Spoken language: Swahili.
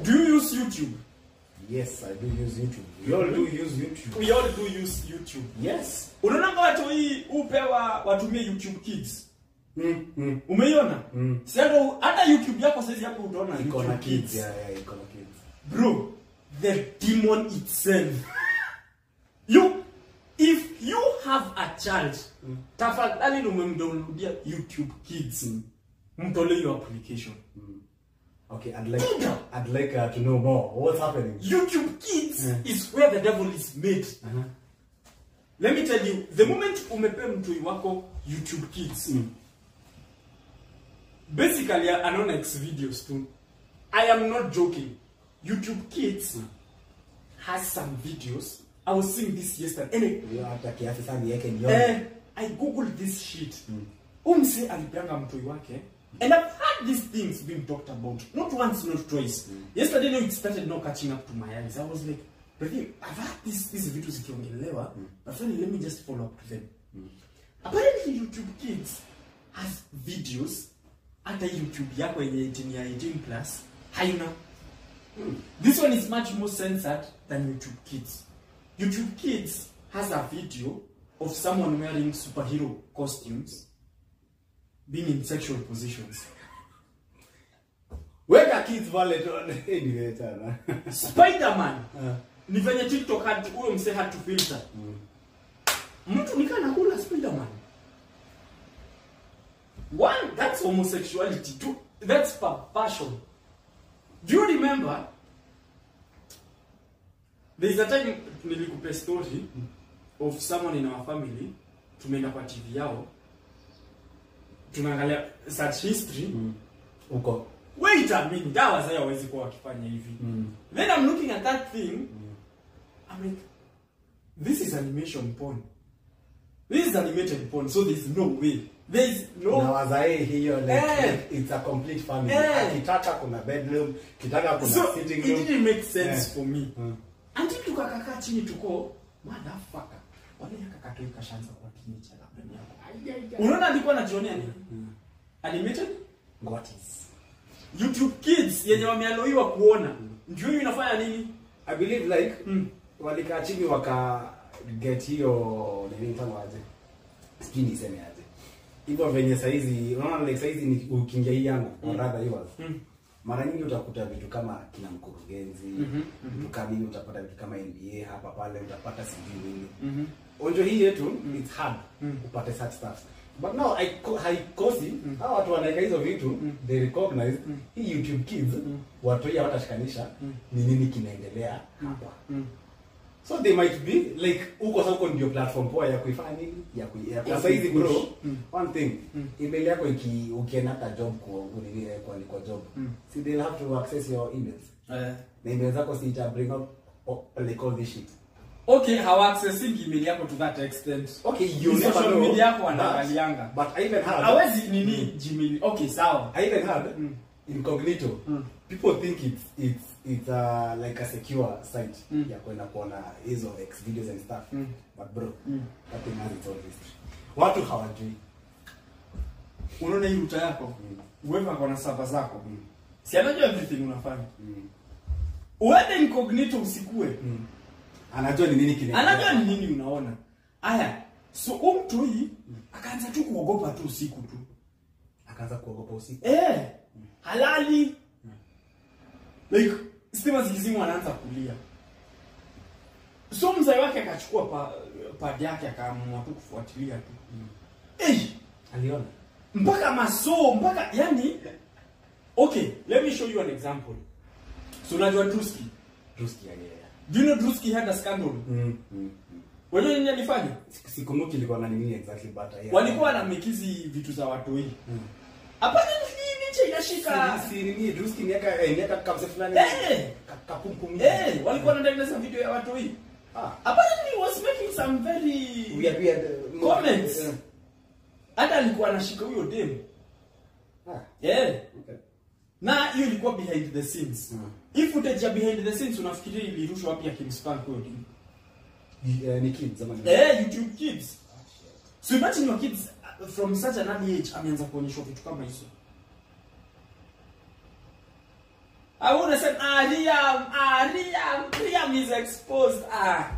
Do you use YouTube? Yes, I do use YouTube. We all do use YouTube. We all do use YouTube. Yes. Unaona watu hii upewa watumie YouTube Kids. Umeiona? Si hata YouTube yako saizi hapo utaona YouTube Kids. Yeah, iko na kids. Bro, the demon itself. If you have a child, tafadhali umemdownloadia YouTube Kids. Mtolee hiyo application. Okay, I'd like to know more. What's happening? YouTube Kids is where the devil is made. Let me tell you, the moment umepe mtu wako YouTube Kids, basically anaona X videos too. I am not joking. YouTube Kids has some videos. I was seeing this yesterday. Anyway, I googled this shit. Umse alipeanga mtu wake. And I've heard these things being talked about, not once, not twice. Yesterday, no, it started now catching up to my eyes. I was like, I've heard these videos zikiongelewa, but finally, let me just follow up to them. Apparently, YouTube Kids has videos hata YouTube yako yenye 18 plus haina. This one is much more censored than YouTube Kids. YouTube Kids has a video of someone wearing superhero costumes being in sexual positions. Weka kids wallet on anyway tana. Spider-Man. Ni venye TikTok had huyo mse had to filter. Mtu nika nakula Spider-Man. One, that's homosexuality. Two, that's perversion. Do you remember? There's a time nilikupe story of someone in our family, tumeenda kwa TV yao, tunaangalia search history. Uko. Wait a minute, that was hawezi kuwa wakifanya hivi. Then I'm looking at that thing, I'm like, this is animation porn. This is animated porn, so there's no way. There is no. Na wazae hiyo like it's a complete family. Akitaka kuna bedroom, kitaka kuna so, sitting room. It didn't make sense for me. Until tukakaa chini tuko motherfucker. Wale yakakatoi kashanza kwa teenager labda yako. Unaona alikuwa anajionea nini? Animated gotis. YouTube Kids yenye wamealoiwa kuona. Ndio hiyo inafanya nini? I believe like walikaa chini waka get hiyo nini tangu aje. Sijui niseme aje. Hivyo venye saizi, unaona like saizi ni ukiingia hii yangu or rather yours. Mara nyingi utakuta vitu kama kina mkurugenzi, vitu kama nini, utapata vitu kama NBA hapa pale, utapata sijui nini. Onjo hii yetu it's hard upate such stuff. But now haikosi hawa watu wanaweka hizo vitu, they recognize hii YouTube Kids, watu hii hawatashikanisha ni nini kinaendelea hapa. So they might be like uko sasa uko ndio platform poa ya kuifanya nini? Ya sasa hizi bro. One thing, email yako ukienda hata job kwa job. See they'll have to access your emails. Na email zako si ita bring up like all this shit. Okay, hawa accessing email yako to that extent. Okay, you never social know. Media yako wanaangalianga. But I even had hawezi nini Gmail. Okay, sawa. I even had incognito. People think it's like a secure site ya kwenda kuona hizo X videos and stuff. But bro, that thing has its own history. Watu hawajui. Unaona hii router yako? Wewe uko na server zako. Si anajua everything unafanya. Uende incognito usikue. Anajua ni nini kinaendelea. Anajua ni nini unaona. Aya, so mtu hii akaanza tu kuogopa tu usiku tu. Akaanza kuogopa usiku. Halali. Like stima zikizimwa anaanza kulia. So mzee wake akachukua pad yake akaamua tu kufuatilia tu. Aliona. Mpaka maso, mpaka yani. Okay, let me show you an example. So unajua Druski? Druski yeah. Do you know Druski had a scandal? Wajua nini alifanya? Sikumbuki ilikuwa na nini exactly but yeah. Walikuwa na mekizi vitu za watu hii. Apparently niche inashika. Si nini Druski miaka kabisa fulani. Kapumpu. Walikuwa wanatengeneza video ya watu hii. Apparently he was making some very weird comments. Hata alikuwa anashika huyo dem. Okay. Na hiyo ilikuwa behind the scenes. If footage ya behind the scenes unafikiria ilirushwa wapi ya kimspank huyo dem? Ni kids ama ni? YouTube Kids. So imagine your kids from such an early age ameanza kuonyeshwa vitu kama hizo. I wanna say, ah, Liam, ah, Liam, Liam is exposed. Ah.